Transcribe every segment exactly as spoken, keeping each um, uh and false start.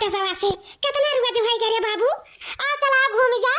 सवा से, कितना रुआ जो है रे बाबू, आ चला घूम जा।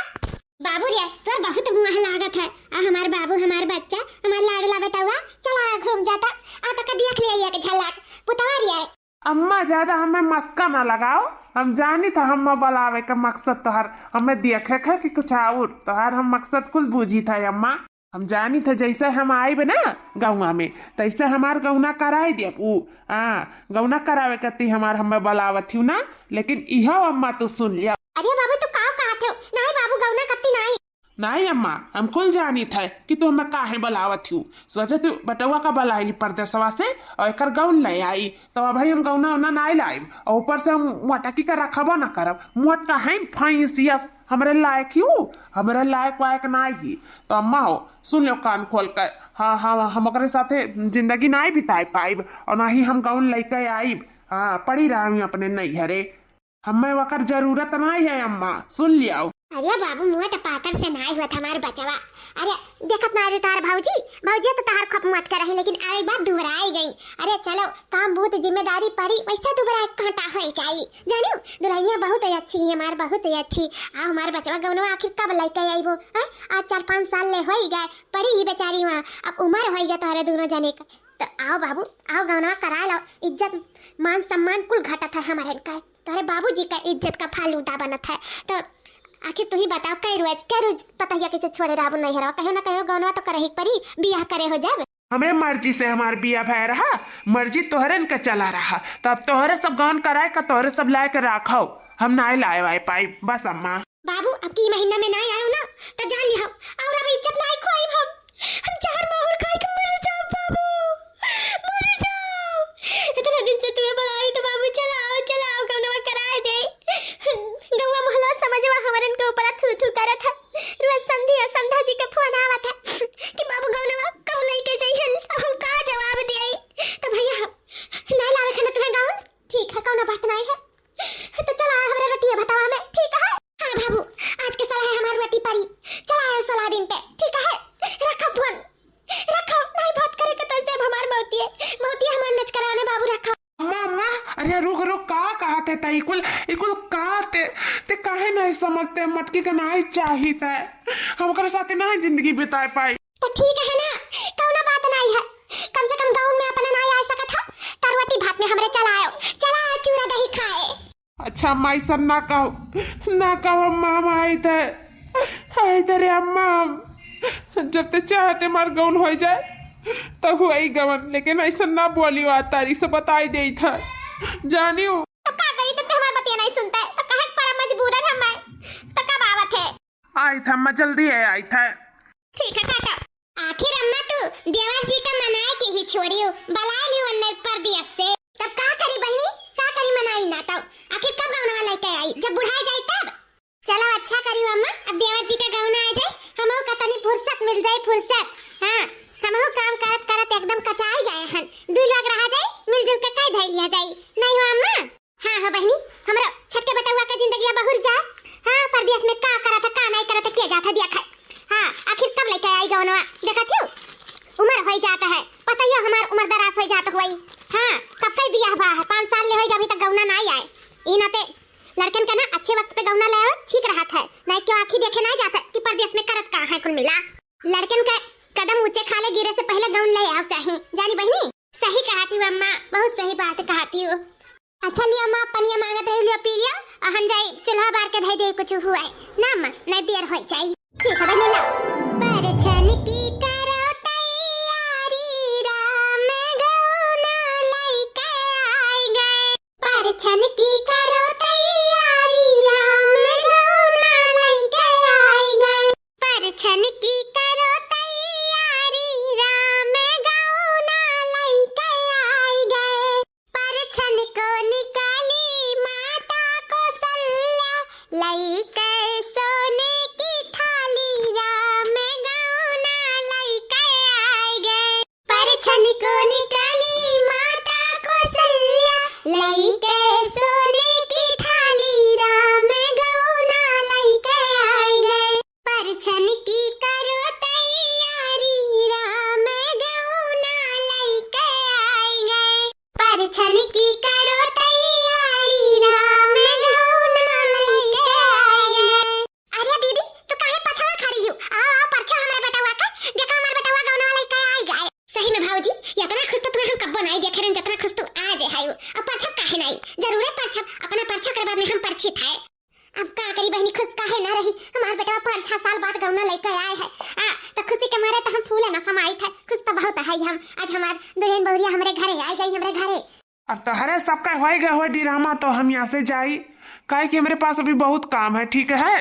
बाबू रे, तोर बहुत मुँह लागत है। आ हमार बाबू, हमार बच्चा, हमार लाडला बेटवा, चला घूम जाता। आ तका देख ले एक झलक, पुतवा रे। अम्मा, ज्यादा हमें मस्का ना लगाओ। हम जानी था हमें बुलावे का मकसद तोहार, हमें देखे के कि कुछ और। तोहार हम मकसद कुल बूझी था अम्मा। हम जानी था जैसे हम आइब ना गौवा में, तैसे हमार गौना कराई देब। ऊ, हाँ, गौना करावे कती हमार हमें बुलावत हिउ ना, लेकिन इहो अम्मा तू सुन लिया। अरे बाबू, तू का कहत हो? नहीं बाबू, गौना कती नहीं। नहीं अम्मा, हम कुल जानी था कि तू हमें काहे बुलावत हिउ। सोचे तू बेटवा का बुलाई ली परदेसवा से और एकर गौन ले आई, तो अब हम गौना उना नहीं लाइब और ऊपर से हम मोटकी का रखबो ना करब। मोट का है फैंसियस, हमरे लायक हिउ, हमरे लायक वायक नहीं ही। तो अम्मा हो, सुन लो कान खोल कर, हाँ, हाँ, हम ओकरे साथे जिंदगी नहीं बिताए पाइब और ना ही हम गौन लेके आइब। हाँ, पड़ी रही अपने नैहरे, हमें ओकर जरूरत नहीं है अम्मा, सुन लियाओ। अरे बाबू, मोट पातर से नाई होत हमार बचवा। अरे देखत ना रे तोहार भौजी, भौजी तो तोहार खूब मोट कर रही, लेकिन आवे बाद दुबराई गई। अरे चलो, काम बहुत जिम्मेदारी पड़ी, वैसे दुबराई कांटा हो जाई। जानियो, दुल्हनिया बहुत ही अच्छी है हमार, बहुत ही अच्छी। आ हमार बचवा गौनवा आखिर कब लेके आईबो, हैं? आज चार पाँच साल ले होई गए, पड़ी ही बेचारी वहाँ, अब उम्र होई गए तोहरे दोनों जने का। तो आओ बाबू, आओ गौनवा करा लो, इज्जत मान सम्मान कुल घटत है हमारे इनका। तोहरे बाबूजी का इज्जत का फालूदा बनत है। तो आखिर तू ही बताओ, कै रोज, कै रोज पतहिया कैसे छोड़े रहबो नैहरवा? कहियो ना कहियो गौनवा तो करही के पड़ी, बियाह करे हो जब। हमरे मर्जी से हमार बियाह भय रहा, मर्जी तोहरे न के चला रहा, तो अब तोहरे सब गौन कराए का तोहरे सब लाए के राखो, हम नाय लाए वाए पाई, बस अम्मा। बाबू, अब की महीना में नाय आयो ना, तो जान लिहो, और अब इज्जत नाय खोई हम। हम जहर माहुर खाए के मर जाओ बाबू, मर जाओ। इतना दिन से तुम्हें बुलाई तो बाबू चलाओ, चलाओ, गौनवा कराए दे। गौवा मोहल्ला समझवा हमरन के ऊपर थू थू करत है। रोज संध्या, संध्या जी के फोन आवत है कि बाबू गौनवा कब लेके जइहन, अब हम का जवाब दिए? तो भैया, ना लावे खाना तुम्हें गाउन, ठीक है, कौनो बात नहीं है। तो चला हमरे रोटिया भतवा में, ठीक है? हाँ बाबू, आज के साला है हमार रोटी परी, चला है साला दिन पे, ठीक है? रखो फोन, रखो, नहीं बात करे के तो से अब हमार मौतिए, मौतिए हमार नच कराने बाबू, रखो। अम्मा, अम्मा, अरे रुक, रुक, का कहत है तई कुल, ई कुल का ते, ते काहे नहीं समझते, मटकी का नहीं चाहित है, हम ओकरे साथे नहीं जिंदगी बिताए पाई। तो ठीक है ना, कौनो बात नहीं है, कम से कम गाँव में अपने नहीं आ सकत है, तो रोटी भात में हमरे चला आयो, चला आयो चूरा दही खाए। अच्छा अम्मा, ऐसा ना कहो, ना कहो अम्मा, हम आइत है, आइत है रे अम्मा, हम जब ते चाहते हमार गौन हो जाए, तो हुआ ही गवन, लेकिन ऐसा ना बोलियो, आ तारी से बताई देइत है, जानियो। तो का करी, तो ते हमार बतिया नहीं सुनता है, तो कहे के परा मजबूरन हम आए, तो कब आवत है? आइत है अम्मा, जल्दी है, आइत है। ठीक है काका। आखिर अम्मा तू देवर जी का मनाए के ही छोड़ियो, बलाए लियो अन्ने परदेस से। तब का करी बहिनी, का करी मनाई ना तो। आखिर कब गौनवा लेके आई, जब बुढ़ाए जाई तब। चलो अच्छा करियो अम्मा, अब देवर जी का गौना आ जाए, हमहू का तनी फुर्सत मिल जाए, फुर्सत। हाँ, हमहू काम करत करत एकदम कचाई गए हन। दुई लोग रहा जाए, मिलजुल के कई धई लिया जाए। नहीं हो अम्मा? हाँ हो बहिनी, हमरो छटके बेटउआ के जिंदगिया बहुर जा। हाँ, परदेस में का करत है, का नहीं करत है, के जात है, देख है। हाँ, आखिर कब लेके आई गौनवा? देखत हियो, उमर होई जात है, पतइयो हमार उमर दराज होई जात होई। हाँ, कब के बियाह बा है, पाँच साल ले होई, अभी तक गौना नहीं आए। ई नाते लड़कन का ना अच्छे वक्त पे गौना ले आवे, ठीक रहत है, नहीं क्यों आँखी देखे नहीं जात है कि परदेस में करत का है कुल मिला। लड़कन का कदम ऊंचे खाले गिरे से पहले गौन ले आवे चाही, जानी बहिनी? सही कहत हियो अम्मा, बहुत सही बात कहत हियो। अच्छा लियो अम्मा, पनिया मांगत रही, लियो पी लियो, और हम जाई चूल्हा बार के धई दे कुछ हुआ है ना अम्मा, नहीं देर हो जाई। ठीक है बहिनी, ला। परछन की करो तैयारी, राम गौना लइके आइ गए। परछन की करो तैयारी, राम गौना लइके आइ गए। परछन की करो तैयारी, राम गौना लइके आइ गए। परछन को निकाली माता कौशल्या, लइके सोने की थाली, राम गौना लइके आइ गए। परछन को निकाली माता कौशल्या, लइके सोने की थाली, राम गौना लइके आइ गए। परछन की करो तैयारी, राम गौना लइके आइ गए। परछन की करो तैयारी, राम हम परिचित है। अब का करी बहिनी, खुश काहे ना रही? हमार बेटवा पाँच छह साल बाद गौना लइके आए है। आ, तो खुशी के मारे तो हम फूले ना समाइत है। खुश तो बहुत है हम। आज हमार दुल्हन बहुरिया हमरे घरे आइ जाई, हमरे घरे। अब तोहरे सबका होई गए हो ड्रामा, तो हम यहाँ से जाई, काहे कि हमरे पास अभी बहुत काम है, ठीक है?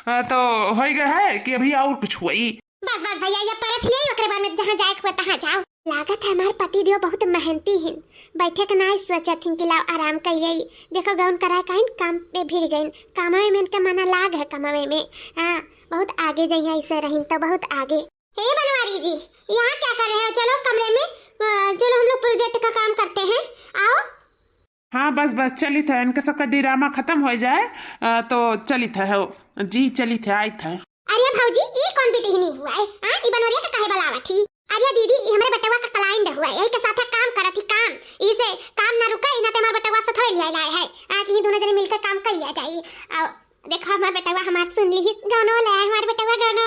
अ, तो होई गए है कि अभी और कुछ होई। बस, बस भैया, ये परछ ले, ओकरे बाद में जहाँ जाए के हुआ तहाँ जाओ। लागत है हमार पति देव बहुत मेहनती हिन, बैठे के ना सोचत हिन कि लाओ आराम कर लेई। देखो गौन कराए काइन काम में भिड़ गइन, कामवे में इनके मना लाग है, कामवे में। हाँ, बहुत आगे जइया ऐसे रहिन तो बहुत आगे। हे बनवारी जी, यहाँ क्या कर रहे हो? चलो कमरे में, अ, चलो हम लोग प्रोजेक्ट का काम करते हैं, आओ। हाँ, बस, बस, चलित है, इनके सबका ड्रामा खत्म हो जाए, अ, तो चलित है, हो। जी, चलित है, आइत है। अरे भौजी, ई कौन बिटिहनी हुआ है? हाँ, ई बनवरिया के काहे बुलावत ही? अरे दीदी, ई हमरे बेटवा का क्लाइंट हुआ है, यही के साथे काम करत ही, काम। इसे काम ना रुके, इना ते हमार बेटवा से थोड़े लिया जाए है। आज ही दोनों जने मिलकर काम कर लिया जाए। आओ, देखो, हमार बेटवा हमार सुन ली, गौनो ले आए हमार बेटवा गौनो।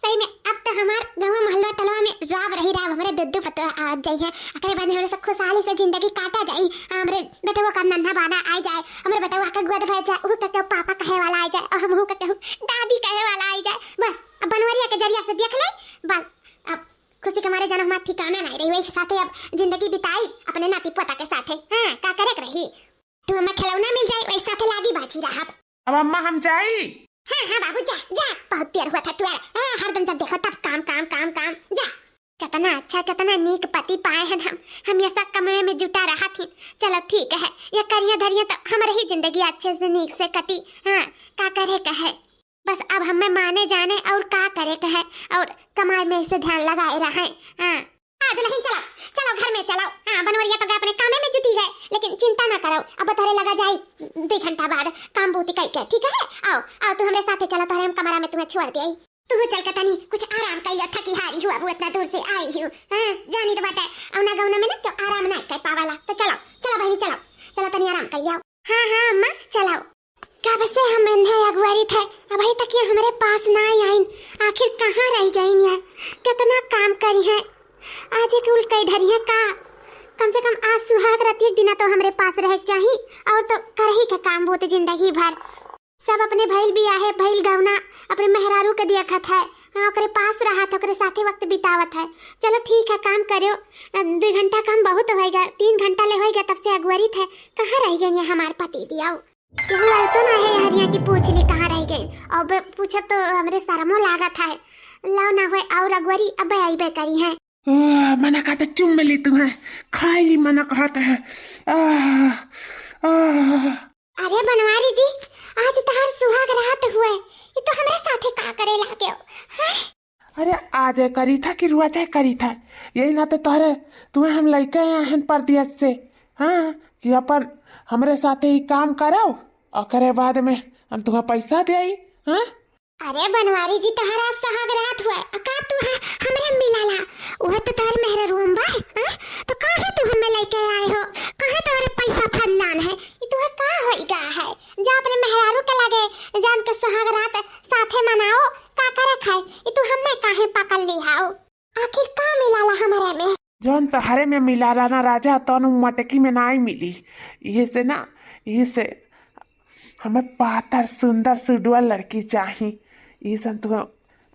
सही में, अब तो हमार गाँव मोहल्ला टलवा में राब रही राब, हमरे दुद्दू पतोह आ जाई है। एकरे बाद में हमरे सब खुशहाली से जिंदगी काटा जाई। हमरे बेटवा का नन्हा बाना आ जाए, हमरे बेटवा का गोद भर जाए, ऊ कहते पापा कहे वाला आ जाए और हम कहते दादी कहे वाला आ जाए। बस, अब बनवरिया के जरिया से देख ले, बस अब खुशी के मारे जाना हमार ठिकाना नहीं रही, वही साथे अब जिंदगी बिताई अपने नाती पोता के साथे। हाँ, का करे के रही? तू हमें खिलौना मिल जाए, वही साथे लागी बाजी रहब। अब अम्मा हम जाई। हाँ, हाँ बाबू, जा, जा, बहुत देर हुआ था तुअर। हाँ, हरदम जब देखो तब काम, काम, काम, काम, जा। कितना अच्छा, कितना नीक पति पाए हैं हम, हमेशा कमवे में जुटा रहा थी। चलो ठीक है, ये करिया धरिया तो हमरे ही जिंदगी अच्छे से नीक से कटी। हाँ, का करे का है, बस अब हमें माने जाने और का करे का है, और कमाई में से ध्यान लगाए रहे। हाँ, आ दुल्हन चलो, चलो घर में चलो। हाँ, बनवरिया तो गए अपने कामे में जुटी गए, लेकिन चिंता ना करो, अब तोहरे लगा जाई दो घंटा बाद काम बूती कई के, ठीक है? आओ, आओ, तू हमरे साथे चलो, तोहरे हम कमरा में तुम्हें छोड़ दे। तू चल के तनी कुछ आराम कर लिया, थकी हारी हुआ, वो इतना दूर से आई हूँ। हाँ, जानी तो बाटे, औना गौना में ना तो आराम ना कर पावाला। तो चलो, चलो बहनी, चलो, चलो तनी आराम कर लिया। हाँ, हाँ अम्मा, चलाओ। कब से हम इन्हें अगुवारी थे, अबही तक ये हमरे पास ना आइन। आखिर कहाँ रह गइन ये? कितना काम करी है, आज एक उल कई ढरी है का? कम से कम आज सुहाग रात एक दिना तो हमरे पास रहे के चाही, और तो करही के काम बहुत जिंदगी भर। सब अपने भइल बियाहे, भइल गौना, अपने मेहरारू के देखत है, हाँ, ओकरे पास रहत है, ओकरे साथे वक्त बितावत है। चलो ठीक है, काम करो, अ, दो घंटा काम बहुत होइगा, तीन घंटा ले होइगा तब से अगुवरित है, कहाँ रह गए ये हमार पति दियाऊ? केहू आए तो ना है हरिया की पूछ ली कहाँ रह गए, और बे-, पूछब तो हमरे शर्मो लागत है। लाओ ना होए और अगुवरी अब अइबे करी है। आह, मना कहत है चुम्म ली तुम्हें, खाई ली मना कहत है। आह, आह। अरे बनवारी जी, आज तहार सुहाग रात हुए, ये तो हमरे साथे का करे लागे हो, हैं? अरे आ जाए करी था कि रुआ जाए करी था, यही नाते तोहरे, तुम्हें हम लइके आए हैं परदेस से, हाँ, कि अपन हमरे साथे ही काम करो, ओकरे बाद में हम तुम्हें पैसा दे आई, हाँ? अरे बनवारी जी, तोहर आज सुहाग रात हुए, आ का तू ह-, हमरे मिलाला? उहे तो तोहर मेहररुआ बा, हाँ? तो काहे तू हमें लइके आए हो? कहाँ तोहरे पैसा फरलान है? ई तुहे का होई गा है? जा अपने मेहरारू के लगे, जा उनके सुहाग रात साथे मनाओ, का करे खाए? ई तू हमें काहे पकड़ ली हाओ? आखिर का मिलाला हमरे में? जौन तोहरे में मिलाला ना राजा, तौन उ मटकी में नाई मिली। इहे से ना, इहे से हमें पातर, सुंदर, सुडुआ लड़की चाही। इहे से हम तुहे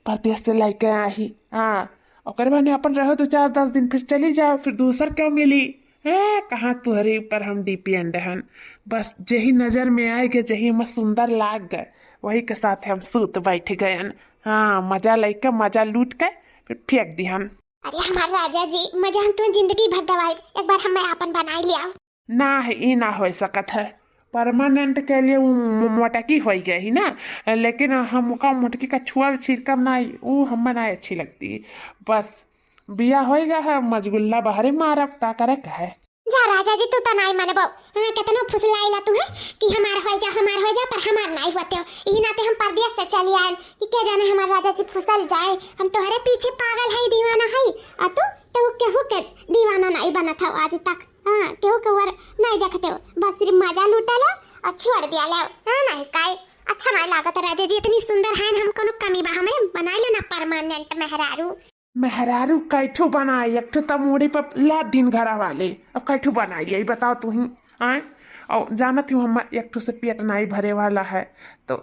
परदेस से लइके आही। हाँ, ओकरे बाद में अपन रहो दो चार दस दिन, फिर चली जाओ, फिर दूसर क्यों मिली? हैं, कहाँ तुहरे ऊपर हम depend हन? बस जेही नजर में आए गए, जेही हमें सुंदर लाग गए, वही के साथ हम सूत बैठ गयन। हाँ, मजा लइके, मजा लूट के फिर फेंक दिहन। अरे हमार राजा जी, मजा हम तुम्हें जिंदगी भर दवाई, एक बार हमें आपन बनाई लियाओ। ना है, ई ना हो सकत है। परमानेंट के लिए उ मो-, मोटकी होई गई ही ना, लेकिन हम ओका मोटकी का छुआ छिड़कब ना, उ हमें ना अच्छी लगती। बस बिया होई गया है, मजगुल्ला बहरे मारब, का करे का है? जा राजा जी, तू तो नाई मानबो। हाँ, केतनो फुसलाइला तू है कि हमार होई जा, हमार होई जा, पर हमार नाई होते हो। यही नाते हम परदेस से चली आए कि क्या जाने हमार राजा जी फुसल जाए। हम तोहरे पीछे पागल है, दीवाना है, आ तू तो केहू के दीवाना नाई बनत हो आज तक। हाँ, केहू के वर नाई देखते हो, बस सिर्फ मजा लूटे लो और छोड़ दिया लो। हाँ, नाई काय अच्छा नाई लागत राजा जी, इतनी सुंदर है, हम कोनो कमी बा हमें? बनाई लो ना परमानेंट मेहरारू। मेहरारू कैठू बनाई, एक ठो तो मूड़ी पर लाद दिन घरा वाले, अब कैठू बनाई, यही बताओ तू ही। आए, और जानत हूँ हमार एक ठो से पेट नाई भरे वाला है, तो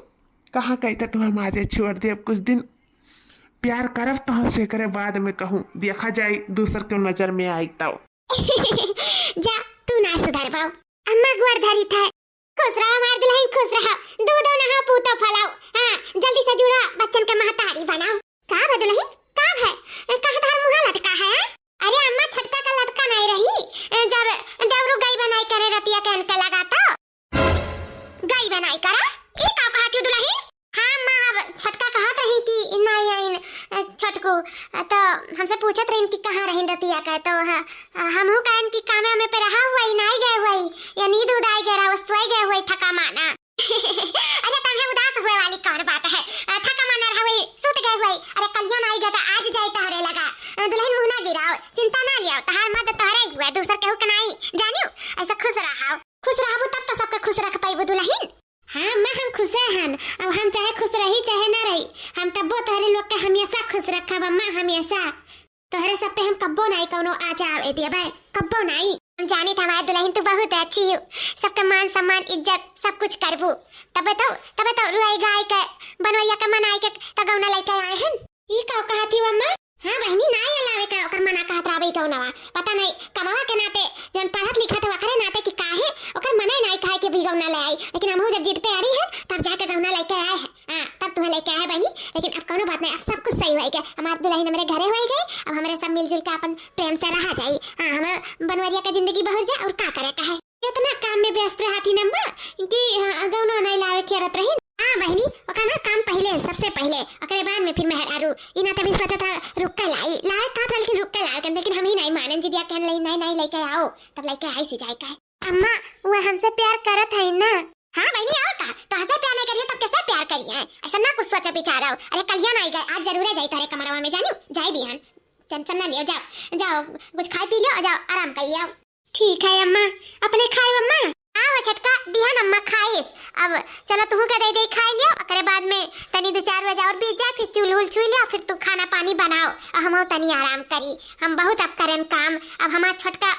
कहाँ कहते तू हम आजे छोड़ दे अब कुछ दिन। प्यार करब तहाँ से करे बाद में कहूँ, देखा जाई दूसर के नजर में आई तब। जा, तू ना सुधर पाओ। अम्मा गोड़ धरी था। खुश रहो हमार दुल्हन, खुश रहो। दूधो नहाओ, पूतो फलाओ। हाँ, जल्दी से जुड़ो, बच्चन के महतारी बनाओ। का बा दुल्हन, का है? ए, कहाँ तोहर मुँह लटका है, हाँ? अरे अम्मा, छटका का लटका नहीं रही, ए, जब देवरू गई बनाई करे रतिया के इनके लगा तो। गई बनाई करा? ई का कहत हो दुल्हन? हाँ अम्मा, अब छटका कहत रही कि नहीं आइन, ए, छटकू, ए, तो हमसे पूछत रही कि कहाँ रही रतिया के, तो ह-, हमहू कहन कि कामे में पे रहा हुआ ही, नहीं गए हुआ ही, या नींद उदाई गए रहा, सोए गए हुआ ही, थका माना। अरे, तन्हे उदास हुए वाली कौन बात है? अ, थका माना रहा हुई, सूत गए हुई। अरे, कलिया नाई गए तो आज जाई तहरे लगा। अ, दुल्हन मुँह ना गिराओ, चिंता ना लियाओ, तहार मर्द तोहरे हुए, दूसर केहू के नाई। जानियो, ऐसा खुश रहाओ। खुश रहबू तब तो सबके खुश रख पाइबू दुल्हन। हाँ अम्मा, हम खुशे हन। अब हम चाहे खुश रही चाहे ना रही, हम तब्बो तोहरे लोग के हमेशा खुश रखब अम्मा, हमेशा। तोहरे सब पे हम कब्बो नाई कौनो आँच आवे देबै, कब्बो नाई। हम जानित हमार दुल्हन तू बहुत अच्छी हो, सबके मान सम्मान इज्जत सब कुछ करबू। तबे तो, तबे तो रुआई गाय के बनवैया के मनाई के त गौना लइके आए हन। ई का कहत ही अम्मा? हाँ बहिनी, नाई अलावे का ओकर मना कहत रहबे गौनवा। पता नहीं कमवा के नाते जौन पढ़त लिखत हो ओकरे नाते कि काहे ओकर मने नाई कहे के भी गौना ले आई, लेकिन हमहू जब जिद पे अड़ी है तब जाके गौना लइके आए हैं। हाँ, तब तुहें लेके आए बहिनी, लेकिन अब कौनो बात नहीं, अब सब कुछ सही होई गए। हमार दुल्हन हमरे घरे होई गई, अब हमरे सब मिलजुल के अपन प्रेम से रहा जाई। हाँ, हमार बनवरिया का जिंदगी बहुर जाए और का करे का है। इतना काम में व्यस्त रहती न अम्मा कि, हाँ, गौना नहीं लावे खेरत रही। हाँ बहिनी, ओका ना काम पहले, सबसे पहले, ओकरे बाद में फिर मेहरारू। ई ना तभी सोचा था रुक के लाई, लाए कहा था लेकिन रुक के लाए, लेकिन हम ही नहीं मानन, जिदिया कहन लाई, नहीं, नहीं लेके आओ, तब लेके आई सी जाए का है। अम्मा, वो हमसे प्यार करत है ना? हाँ बहिनी, और का? तोहसे प्यार नहीं करिए तो कैसे प्यार करिए? ऐसा ना कुछ सोचा विचारा। अरे कलिया ना आई गए, आज जरूर जाई तारे कमरवा में, जानियो, जाई बिहान। टेंशन ना लियो, जाओ, जाओ, कुछ खाई पी लियो, जाओ, आराम कर लियो। ठीक है अम्मा, अपने खाए अम्मा। हाँ हो छटका, बिहान अम्मा खाइस। अब चलो तुहू के दे दे खाई लियो, ओकरे बाद में तनी दो चार बजे और बीत जाए, फिर चूल्हूल छुई लियो, फिर तू खाना पानी बनाओ और हम तनी आराम करी। हम बहुत अब करन काम, अब हमार छटका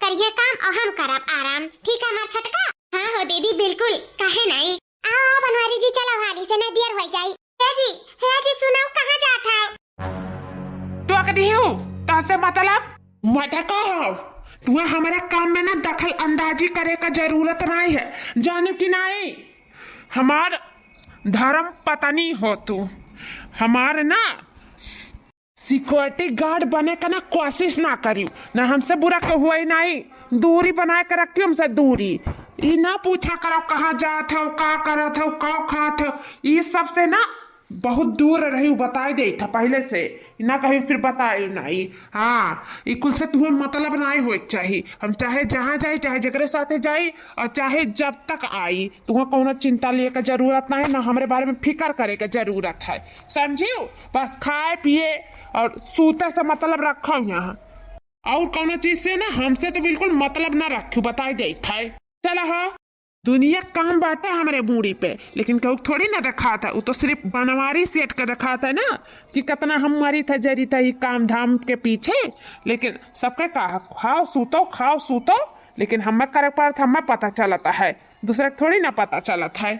करिए काम और हम करब आराम। ठीक है हमार छटका? हाँ हो दीदी, बिल्कुल, काहे नहीं। आओ बनवारी जी, चलो हाली से, नहीं देर हो जाई। हे जी, हे जी, सुनाओ, कहाँ जात हो? तो कह दिहू, तोहसे मतलब? मटका हो, तुम्हें हमारे काम में ना दखल अंदाजी करे का जरूरत नहीं है, जाने कि नहीं? हमार धर्म पत्नी हो तू, हमार ना सिक्योरिटी गार्ड बने का ना कोशिश ना करियो, ना हमसे बुरा के हुआ ही नहीं, दूरी बनाए के रखियो हमसे दूरी। ई ना पूछा करो कहाँ जात हो, का करत हो, का खात हो, ई सब से ना बहुत दूर रही, बताई दे था पहले से, ई ना कहीं फिर बताई नहीं। हाँ, ई कुल से तुम्हें मतलब नहीं होए के चाहिए। हम चाहे जहाँ जाई, चाहे जेकरे साथे जाई और चाहे जब तक आई, तुम्हें कौनो चिंता लिए के जरूरत नहीं, ना हमरे बारे में फिकर करे के जरूरत है। समझियो? बस खाए पिए और सूते से मतलब रखो यहाँ, और कौनो चीज से ना हमसे तो बिल्कुल मतलब ना रखियो, बताई देत है। चला हो, दुनिया काम बाटे हमरे मूड़ी पे, लेकिन केहू थोड़ी ना देखात है, वो तो सिर्फ बनवारी सेठ के देखात है ना कि कितना हम मरी था जरी था ये काम धाम के पीछे। लेकिन सबके कहा खाओ सूतो, खाओ सूतो, लेकिन हमें करे पड़त, हमें पता चलता है, दूसरे के थोड़ी ना पता चलत है।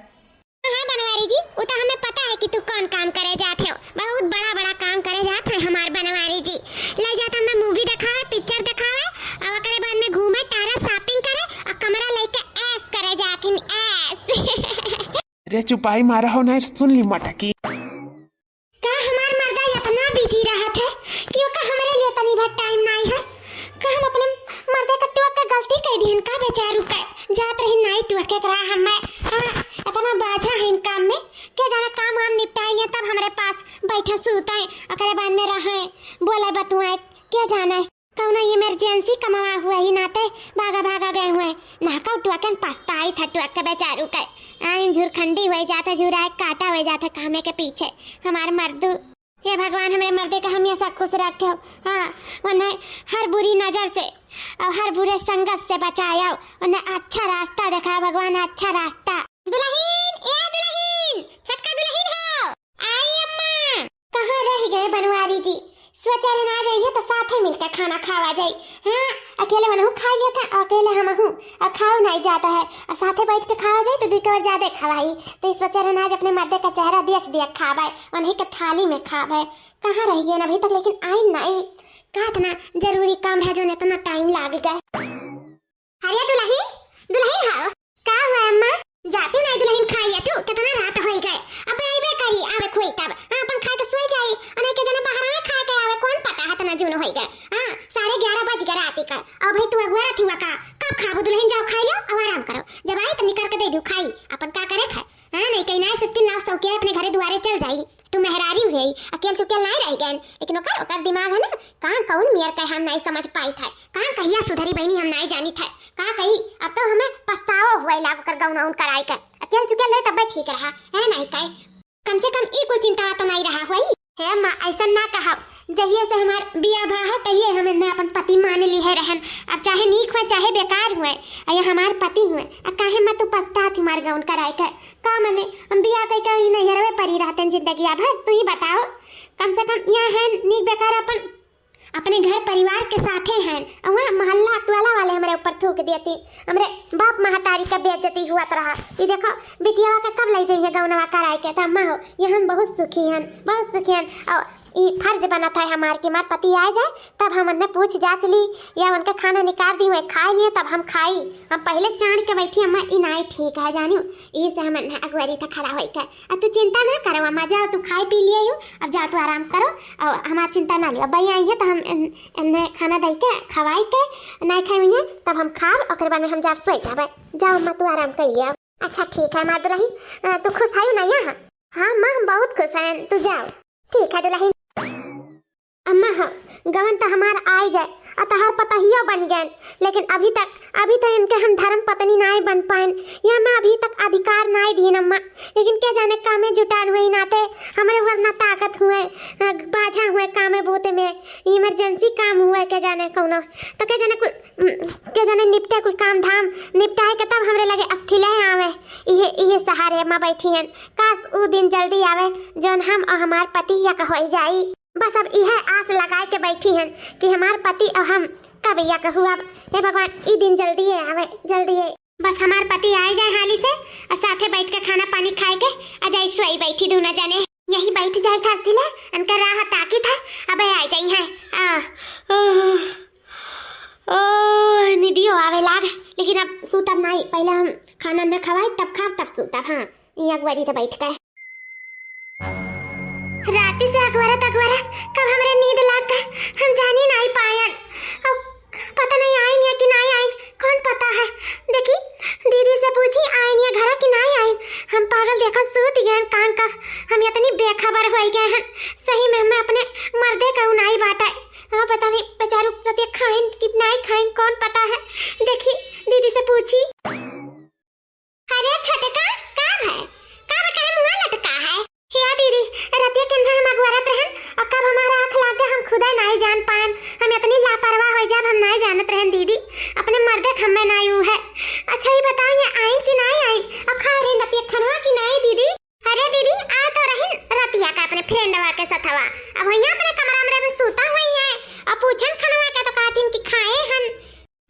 हाँ बनवारी जी, वो तो हमें पता है कि तू कौन काम करे जात हो। बहुत बड़ा बड़ा काम करे जात है हमार बनवारी जी। ले जात हमें मूवी दिखावे, पिक्चर दिखावे, और ओकरे बाद में घूमे, टहरे, शॉपिंग करे और कमरा लेके ऐश करे जात हैं, ऐश। रे चुपाई मारा हो ना, सुन ली मटकी। का हमार मर्दा इतना बिजी रहत है कि ओका हमरे लिए तनी भर टाइम नाई है? का हम अपने मर्दे का टोक के गलती कह दिहन का बेचारू के? जात रही नाई टोके के रहा हमें। हाँ, इतना बाझा है इन काम में, के जाने काम वाम निपटाई है तब हमरे पास बैठे सूते, ओकरे बाद में रहे, बोले बतुआए, के जाने कौनो इमरजेंसी कमवा हुए ही नाते भागा भागा गए हुए। ना का टोके में पछताई था टोक के बेचारू के। आइन झुरखंडी हुए जाता, झुराए काटा हुए जाता कामे के पीछे हमार मर्दू। हे भगवान, हमरे मर्दे का हमेशा खुश रखे हो। हाँ, उन्हें हर बुरी नजर से और हर बुरे संगत से बचाया, उन्हें अच्छा रास्ता दिखाया भगवान, अच्छा रास्ता। दुल्हन, ए दुल्हन, छोटका दुल्हन हो, आई अम्मा। कहाँ रह गए बनवारी जी? सोचा रहे ना जाइए तो साथे मिलकर खाना खावा जाए। हाँ, अकेले मनहू खा लिया था, अकेले हम हूँ, और खाओ ना। आई जाता है, और साथे बैठ के खावा जाई तो दुइ कवर ज्यादा खवाई। तो इस वजह से आज अपने मर्दे का चेहरा देख देख खावे, उन्हीं के थाली में खावे। कहाँ रहि गए अभी तक, लेकिन आई नहीं। का इतना जरूरी काम है जो इतना टाइम लाग गए? अरे दुलहिन, दुलहिन हो। का हुआ अम्मा? जाती नहीं दुलहिन, खाइए तू, कितना रात होई गए, अब आइबे करी, आवे खोई तब। हाँ, अपन खाए के सोई जाई, अने के जना बाहर में खाए के आवे, कौन पता है इतना जून होई गए। हाँ, साढ़े ग्यारह बज गए राती का। अब भाई तू अगुआ रथी हुआ का, कब खाबू दुलहिन? जाओ खाई लो और आराम करो, जब आई तो निकर के दे दू खाई, अपन का करे खाए। हाँ, नहीं कहीं ना सुत्ती ना सौ के अपने घरे दुआरे चल जाई। तू मेहरारी हुई, अकेल चुकेल नहीं रह गए, लेकिन ओकर, ओकर दिमाग है ना, कहाँ कौन मेर का हम नहीं समझ पाई था, कहाँ कहिया सुधरी बहनी हम नहीं जानी था। का कही, अब तो हमें पछतावो हुआ लाग कर गौन उन कराई कर। अकेल चुकेल रहे तब ठीक रहा, है नहीं कहे। कम से कम ई कुल चिंता तो नहीं रहा हुई। हे माँ, ऐसा ना कहा, जहिए से हमार बिया भा है तहिए हमें ने अपन पति मान ली है रहन। अब चाहे नीक हुए चाहे बेकार हुए, ये हमार पति हुए। अब काहे मत तू पछतात हमार गौन कराई कर? का मने हम बिया कई का ही नैहरवे परी रहते हैं जिंदगी भर? तू ही बताओ, कम से कम यहाँ है नीक बेकार अपन अपने घर परिवार के साथे हैं, और वहाँ मोहल्ला टोला वाले हमरे ऊपर थूक देती, हमरे बाप महतारी का बेइज्जती हुआ रहा। ये देखो, बिटियावा का कब ले जाइए गौनवा कराए के? तो अम्मा हो, ये हम बहुत सुखी हैं, बहुत सुखी हैं। और ये फर्ज बनत है हमार कि हमार पति आ जाए, तब हम उन्हें पूछ जांच ली, या उनके खाना निकाल दी हुए खा लिए, तब हम खाई। हम पहले जान के बैठी अम्मा, ई नाई ठीक है जानियो, ई से हम उन्हें अगुवारी तो खड़ा होई कर। अब तू चिंता ना करो अम्मा, जाओ तू खाई पी लिए हो, अब जाओ तू आराम करो, और हमार चिंता ना लियो। भैया आई है तो हम इन-, इन्हें खाना दे के खवाई के, नहीं खाई हुई है तब हम खाब, ओकर बाद में हम जाब सोई जाबे। जाओ अम्मा तू आराम कर लियो। अच्छा ठीक है माँ दुलहिन, अ, तू खुश है ना यहाँ? हाँ माँ हम बहुत खुश हैं, तू जाओ। ठीक है दुलहिन। अम्मा हो, गवन तो हमार आए गए, आ तहार पतहियो बन गए, लेकिन अभी तक, अभी तक इनके हम धर्म पत्नी नाय बन पाएन, या मैं अभी तक अधिकार नाय दीन अम्मा। लेकिन के जाने कामे जुटान हुए नाते हमरे ऊपर ना ताकत हुए, अ, बाझा हुए कामे बोते में, इमरजेंसी काम हुए के जाने कौनो, तो के जाने कुल, उम, के जाने निपटे कुल काम धाम निपटाए के तब हमरे लगे अस्थिले आवे। इहे, इहे सहारे अम्मा बैठी हैं। काश ऊ दिन जल्दी आवे जौन हम और हमार पति यक होई जाई। बस अब इहे आस लगाए के बैठी हन कि हमार पति और हम कब यक हुआ। हे भगवान, ई दिन जल्दी ही आवे, जल्दी ही। बस हमार पति आए जाए हाली से और साथे बैठ के खाना पानी खाए के आ जाए सोई बैठी दोनों जने। यही बैठ जाए था दिले, उनका राह ताकी था, अब आ जाई है। आ, ओ, ओ, निदियो आवे लाग, लेकिन अब सूतब नहीं, पहले हम खाना न खवाई तब खाब तब सूतब। हाँ, यहाँ अगुवारी तो बैठ के। राती से अगवरत अगवरत कब हमरे नींद लाग गए, हम जानी नाई पायन। अब पता नहीं आइन या कि नाई आइन, कौन पता है। देखी, दीदी से पूछी आइन या घरा कि नाई आइन। हम पागल देखा सूत गए कान का, हम इतनी बेखबर हो गए हैं। सही में हमें अपने मर्दे का नाई बाटा है। हाँ, पता नहीं बेचारू रतिया खाइन कि नाई खाइन, कौन पता है। देखी, दीदी से पूछी। अरे छोटका, का भय? का बे, काहे मुँह लटका है? हे दीदी, रतिया के हम अगवरत रहन, और कब हमारा आँख लाग गया, हम खुदे नाई जान पाएन। हम इतनी लापरवाह हो जाब, हम नाई जानत रहन दीदी। अपने मर्दे खम्मे नाई ऊ है। अच्छा, ये बताओ, ये आइन कि नाई आइन? और खाए रही रतिया खनवा कि नाई दीदी? अरे दीदी, आ तो रही रतिया का अपने फ्रेंडवा के सथवा। अब वहीं अपने कमरा में सूता हुई है, और पूछन खनवा के तो कहतीन कि खाए हन।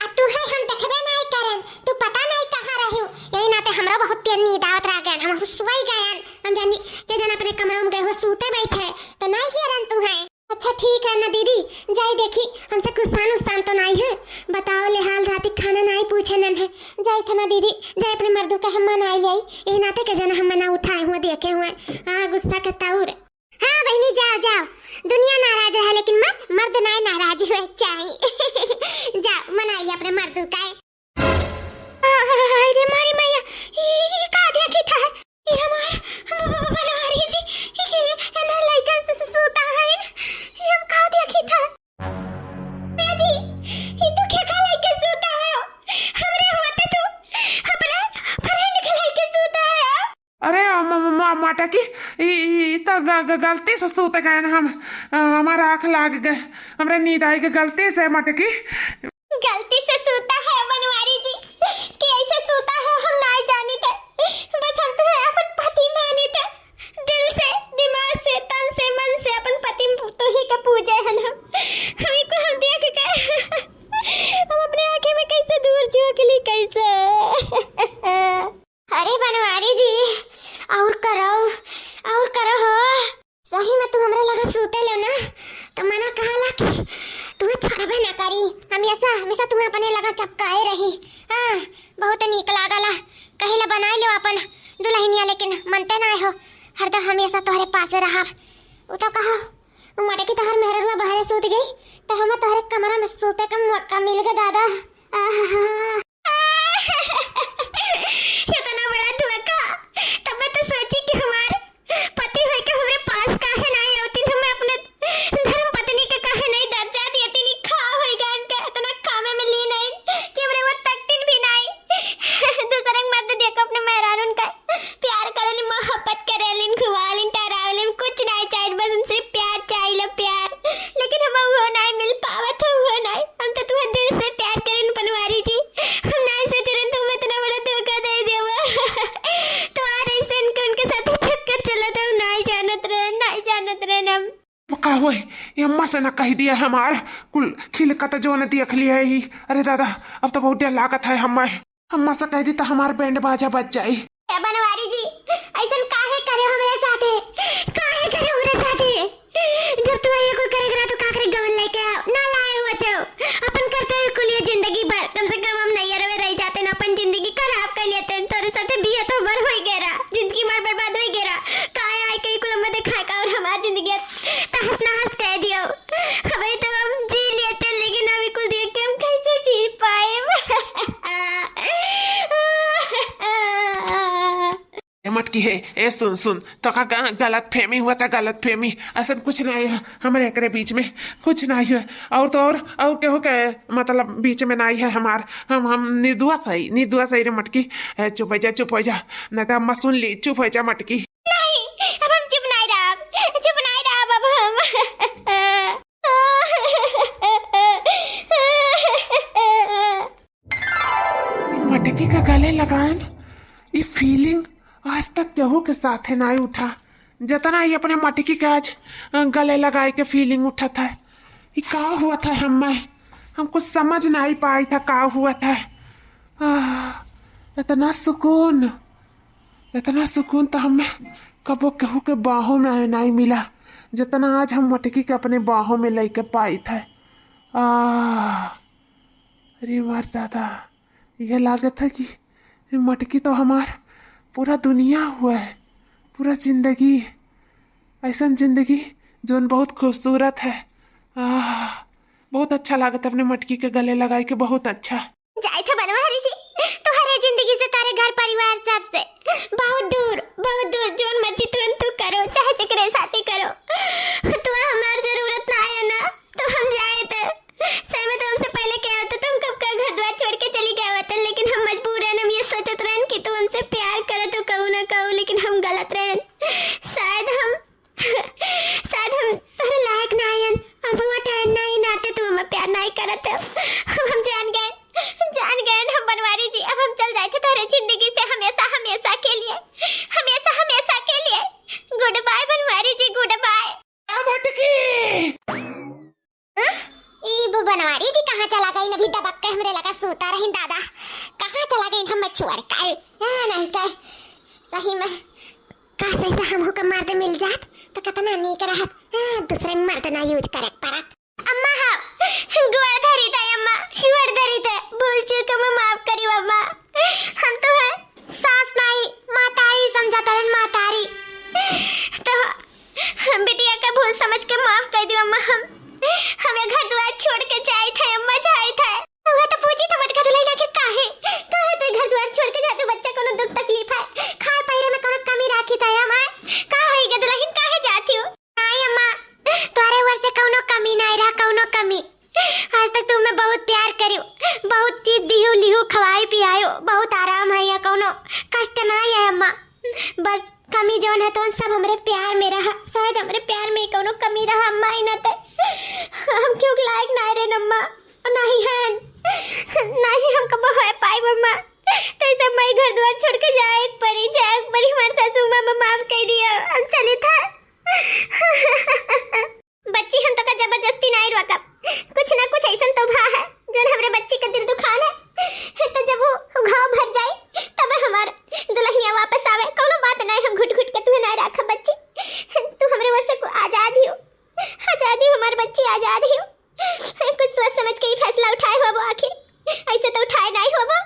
आ तू है हम देखबे नहीं करन, तू पता नहीं कहाँ रही। यही नाते हमरो बहुत तेज नींद आवत रह गयन, हम सोई गयन। हम जानी के जन अपने कमरा में गए हो सूते बैठे, तो नहीं हेरन तू है। अच्छा ठीक है ना दीदी, जाई देखी हमसे कुछ सान उसान तो नहीं है। बताओ ले हाल, राती खाना नहीं पूछे नन है। जाई था ना दीदी, जाई अपने मर्दू के हम मनाई ले आई। यही नाते के जन हम मना उठाए हुए देखे हुए। हाँ, गुस्सा के तौर। हाँ बहिनी, जाओ, जाओ। दुनिया नाराज रहे, लेकिन मर्द, मर्द नाय नाराज हुए चाही। जाओ, मनाई अपने मर्दू का। अरे मारी मैया, ई, ई का देखी था? ई हमार ब-, ब-, ब-, बनवारी जी, ई के एना लइका सु-, सु-, सूता है। ई हम का देखी था? ए जी, ई तू के का लइका सूता है? हमरे होते तू अपने फ्रेंड के लइका सूता है। अरे म-, म-, म-, मटकी, ई, ई, ई तो ग-, ग-, गलती से सूत गए न हम, अ, हमारा आँख लाग गए, हमरे नींद आई गए गलती से मटकी। गलती से सूता है बनवारी जी, कि ऐसे सूता है हम नाय जानी थे, बस हम तुम्हें अपन पति मानी थे, दिल से, दिमाग से, तन से, मन से अपन पति तुही के पूजे हन हम, हमें को हम देख के हम अपने आँखें में कैसे दूर झोंक ली, कैसे? त नीक लागला। कहिला बनाई लेव आपन दुलहिनिया, लेकिन मनते नाय हो, हरदम हमेसा तोहरे पासे रहब। उ तो कहो, उ मटकी तोहर मेहररुआ बहरे सूत गई, त हमें तोहरे कमरा में सूते का मौका मिल गया दादा। आहा। इतना बड़ा धोखा। तब मैं तो सोची कि हमार पति होइके हमरे पास काहे नाई आवतिन, हमें अपने धर्म पत्नी के काहे नाई दर्जा दियतिन, ई का होइगा इनका, इतना कामे में लीन है कि हमरे ओर तकतिन भी नाई। दूसरे के मर्द देखो अपने मेहरारून का प्यार करेलिन, मोहब्बत करेलिन, घुमालिन, टहरावेलिन, कुछ नाई चाहिए, बस उनसे प्यार चाहिए, प्यार। लेकिन हमें वो नाई मिल पावत है, वो नाई। हम तो तुम्हें दिल से प्यार करेन बनवारी जी, हम नाई सोचे रहन तुम इतना बड़ा धोखा दे देवा। तो आ रही से इनके, उनके साथ ही चक्कर चला था, हम नाई जानत रहन, नाई जानत रहन हम। का हुए, ये अम्मा से ना कह दिया हमार कुल खिलकत जो न देख लिया है। अरे दादा, अब तो बहुत डर लागत है हमें। अम्मा से कह दी तो हमार बैंड बाजा बज जाई। ए बनवारी जी, ऐसन काहे करे हमरे साथे? काहे करे हमरे साथे? जब तू ये कुल करे करा तो का करे गवन लेके आओ, ना लाए हुआ तो अपन करते हुए कुल ये जिंदगी भर, कम से कम हम नैयर में रह जाते ना, अपन जिंदगी खराब कर लेते। तोरे साथे बिया तो भर होई गेरा, जिंदगी मार बर्बाद होई गेरा। काहे आए कई कुल मत खाए का और हमार जिंदगी तहस नहस कर दियो। अबे तो हम जी लेते, लेकिन अभी कुल देख के हम कैसे जी पाए? ए मटकी है, ए सुन सुन, तो का ग-, गलत फहमी हुआ था, गलत फहमी। असन कुछ नाई है हमरे एकरे बीच में, कुछ नाई है। और तो और, और केहू के मतलब बीच में नाई है हमार। हम, हम निर्दोष है, निर्दोष है रे मटकी। ए, चुप हो जा, चुप हो जा, ना तो अम्मा सुन ली। चुप हो जा मटकी। नहीं, अब हम चुप नाई रहब, चुप नाई रहब अब हम। मटकी के गले लगाएन, ई फीलिंग आज तक केहू के साथे नाई उठा, जतना ई अपने मटकी के आज, अ, गले लगाए के फीलिंग उठत है। ई का हुआ था हमें, हम कुछ समझ नाई पाई था का हुआ था। आह, इतना सुकून, इतना सुकून तो हमें कबो केहू के बाहों में नाई मिला, जितना आज हम मटकी के अपने बाहों में लेके पाई था। आह, अरे मार दादा, यह लागत है कि मटकी तो हमार पूरा दुनिया हुआ है, पूरा जिंदगी, ऐसन जिंदगी जोन बहुत खूबसूरत है। आह, बहुत अच्छा लागत अपने मटकी के गले लगाई के, बहुत अच्छा। जाए थे बनवारी जी, तोहरे जिंदगी से, तारे घर परिवार सबसे बहुत दूर, बहुत दूर, जोन मर्जी तुम तू करो, चाहे जेकरे साथे करो, तू हमार जरूरत ना है ना, तो हम जाए थे। सही में तो हमसे पहले क्या होता, तुम कब का घर द्वार छोड़ के चली गए होते, लेकिन हम मजबूर रहन, हम ये सोचत रहन कि तू हमसे प्यार करे तो कहूँ ना कहूँ, लेकिन हम गलत रहन। शायद हम, शायद हम तोहरे लायक ना आयन, अब हुआ ठहरना ही नाते तू हमें प्यार नहीं करत हो। हम, हम जान गए, जान गए हम बनवारी जी, अब हम चल जाए थे तोहरे जिंदगी से हमेशा, हमेशा के लिए, हमेशा, हमेशा के लिए। Goodbye बनवारी जी, goodbye। आ भटकी। हाँ? ई ब-, बनवारी जी कहाँ चला गईन? अभी दबक के हमरे लगा सूता रहीन दादा। कहाँ चला गईन हम छोड़ के? हाँ, नहीं कहे। सही में, का सही से हमहू के मर्द मिल जात, तो कितना नीक रहत। हाँ, दूसरे मर्द ना use करे के पड़त। अम्मा, हाँ, गोड़ धरी थे अम्मा, गोड़ धरी थे। भूल चूक हमें माफ करियो अम्मा। हम तो है सास नहीं, मातारी समझत रहन, मातारी। तो बिटिया का भूल समझ के माफ कर दियो अम्मा। हम, हम ये घर द्वार छोड़ के जाए थे अम्मा, जाए थे। वह तो पूछी तो मटका दुलहिन आखिर काहे, काहे तू घर द्वार छोड़ के जाते? बच्चा कोनो दुख तकलीफ है, खाए पहिरे में कोनो कमी राखी था हमार? का होई गे दुलहिन, काहे जाती हो? नाई अम्मा, तोहरे ओर से कौनो कमी नाई रहा, कौनो कमी। आज तक तू हमें बहुत प्यार करियो, बहुत चीज दियो लियो, खवाई पियायो, बहुत आराम है या कौनो कष्ट नाई है अम्मा। बस कमी जौन है तो सब हमरे प्यार में रहा, शायद हमरे प्यार में ही कौनो कमी रहा अम्मा, ही ना ते हम क्यों लायक नाई रे अम्मा, नहीं है, नहीं हम कब हो पाई अम्मा। तो इसे मैं घर द्वार छोड़ के जाए परी, जाए परी, हमारे सासू माँ माफ कर दिया, हम चली था। बच्ची, हम तोका जबरदस्ती नाई रोकब, कुछ ना कुछ ऐसन तो भा है जौन हमरे बच्ची के दिल दुखान है। तो जब वो घाव भर जाए तब हमार दुलहिनिया वापस आवे, कौनो बात नाई, हम घुट घुट के तुम्हें नाई राखब बच्ची। तू हमरे ओर से को-, आजाद ही हो, आजाद ही हो हमार बच्ची, आजाद ही हो। कुछ सोच समझ के ही फैसला उठाए होबो आखिर, ऐसे तो उठाए नाई होबो।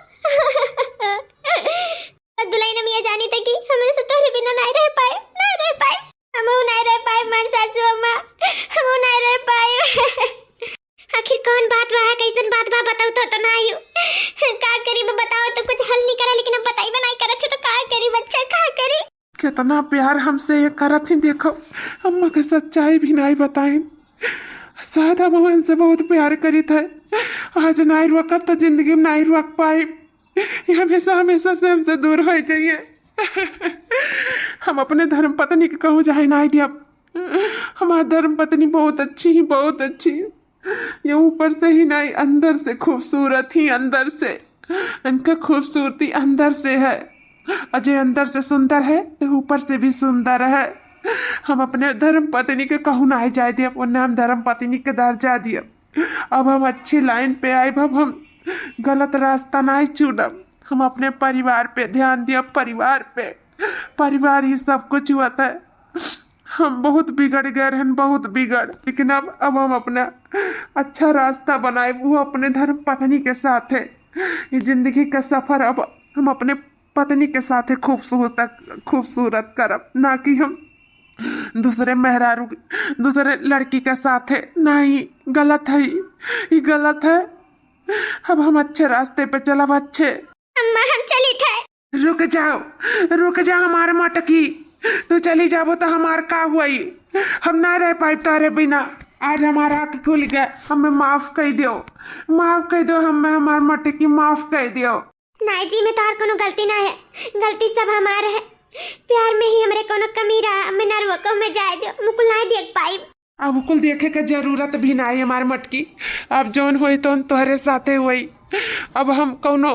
इतना प्यार हमसे ये करत ही, देखो, अम्मा के सच्चाई भी नाई बताइन। शायद हम इनसे बहुत प्यार करित है। आज नाई रोकब तो जिंदगी में नाई रोक पाई। ये हमेशा, हमेशा से हमसे दूर होइ जाइए। हम अपने धर्म पत्नी के कहूँ जाए नाई दियब। हमार धर्म पत्नी बहुत अच्छी ही, बहुत अच्छी। ये ऊपर से ही नाई, अंदर से खूबसूरत ही, अंदर से। इनका खूबसूरती अंदर से है। और जे अंदर से सुंदर है, तो ऊपर से भी सुंदर है। हम अपने धर्म पत्नी के कहूँ नाई जाए दियब, वरना हम धर्म पत्नी के दर्जा दियब। अब हम अच्छी लाइन पे आइब, अब हम गलत रास्ता नाई चुनब। हम अपने परिवार पे ध्यान दियब, परिवार पे। परिवार ही सब कुछ होत है। हम बहुत बिगड़ गए रहन, बहुत बिगड़, लेकिन अब, अब हम अपना अच्छा रास्ता बनाइब, वो अपने धर्म पत्नी के साथ है। ये जिंदगी का सफर अब हम अपने पत्नी के साथ है खूबसूरत, खूबसूरत करब, ना कि हम दूसरे मेहरारू, दूसरे लड़की के साथ है। नहीं, गलत है, ये गलत है। अब हम अच्छे रास्ते पे चलब, अच्छे। अम्मा, हम चली थे। रुक जाओ, रुक जाओ हमार मटकी, तू चली जाबो तो हमार का हुई? हम ना रह पाइब तोरे बिना। आज हमार आँख खुल गए, हमें माफ कर दियो, माफ कर दियो, हमें हमार मटकी माफ कर दियो। नाई जी, में तोहार कोनो गलती ना है, गलती सब हमार है। प्यार में ही हमरे कोनो कमी रहा, हमें ना रोको, हमें जाए दियो, मुकुल नाई देख पाइब। अब कुल देखे के जरूरत भी नाई हमार मटकी। अब जौन होई तौन तोहरे साथे होई। अब हम कौनो,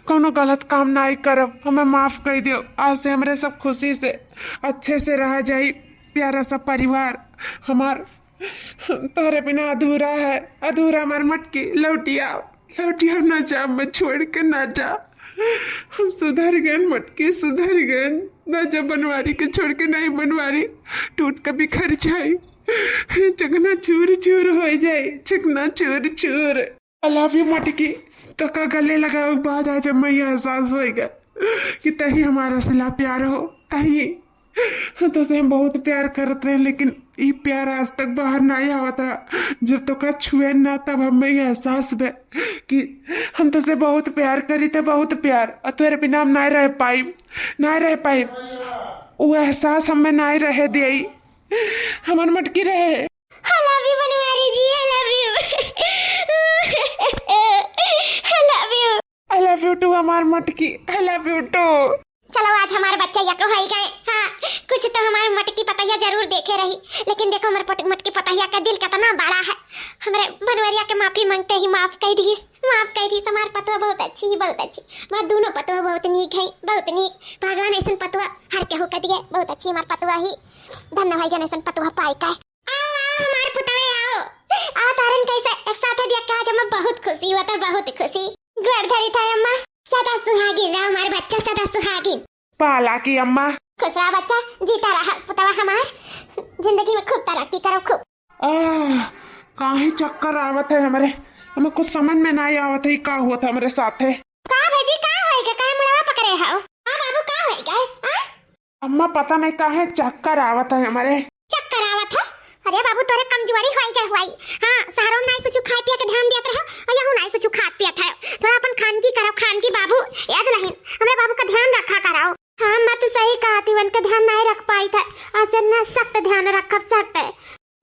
कौनो गलत काम नाई करब, हमें माफ कर दियो। आज से हमरे सब खुशी से, अच्छे से रहा जाई। प्यारा सा परिवार हमार तोहरे बिना अधूरा है, अधूरा हमार मटकी। लौटी आओ, लौटी आओ, ना जा, मैं छोड़ के ना जा। हम सुधर गए मटकी, सुधर गए। ना जा बनवारी के छोड़ के, नहीं बनवारी टूट के बिखर जाई, चकना चूर चूर हो जाई, चकना चूर चूर। I love you मटकी। तो का गले लगावे के बाद आज हमें ये एहसास होएगा कि तही हमारा सिला प्यार हो, तही। तो से हम बहुत प्यार करत रहे, लेकिन ई प्यार आज तक बाहर नहीं आवत रहा। जब तो का छुए ना, तब हमें ये एहसास बे कि हम तो से बहुत प्यार करी थे, बहुत प्यार। और तोरे बिना हम नहीं रह पाइब, नहीं रह पाइब। वो एहसास हमें नहीं रहे देई। हमार मटकी रहे। I love you बनवारी जी, I love you। I love you। I love you too हमार मटकी, I love you too। चलो, आज हमार बच्चा यक होई गए। हाँ, कुछ तो हमार मटकी पतैया जरूर देखे रही, लेकिन देखो हमार पट-, मटकी पतैया का दिल कितना बड़ा है। हमरे बनवरिया के माफी मांगते ही माफ कर दीस, माफ कर दीस। हमार पतवा बहुत अच्छी ही, बहुत अच्छी। हमार दोनों पतवा बहुत नीक है, बहुत नीक। भगवान ऐसन पतवा हर केहू के दिए, बहुत अच्छी हमार पतवा ही। धन्य होई गन ऐसन पतवा पाई का। आओ, आओ, हमार पुतवे, आओ। आओ, तारन कैसे एक साथ दिया का, आज हमें बहुत खुशी हुआ था, बहुत खुशी। गोड़ धरी था अम्मा, सदा सुहागिन रहा हमार बच्चा, सदा सुहागिन। पाला की अम्मा। खुश रहा बच्चा, जीता रहा पुतवा हमार, जिंदगी में खूब तरक्की करो, खूब। आह, काहे चक्कर आवत है हमरे, हमें कुछ समझ में नहीं आवत है, का हुआ था हमरे साथे। का भजी, का होई गए, काहे मुड़वा पकड़े हो? हाँ बाबू, का होई गए, हाँ? अम्मा, पता नहीं काहे चक्कर आवत है हमरे। चक्कर आवत है? अरे बाबू, तोरे कमजोरी होई गए हुई। हाँ, शहरों में नहीं कुछ खाए पिए के ध्यान दियत रहो, और यहू नहीं कुछ खात पियत है। थोड़ा अपन खानगी करो, खानगी बाबू, याद नहीं, हमरे बाबू का ध्यान रखा करो। हाँ, मैं तो सही कहा थी, उनका ध्यान नहीं रख पाई था, आज से ना सख्त ध्यान रखब, सख्त।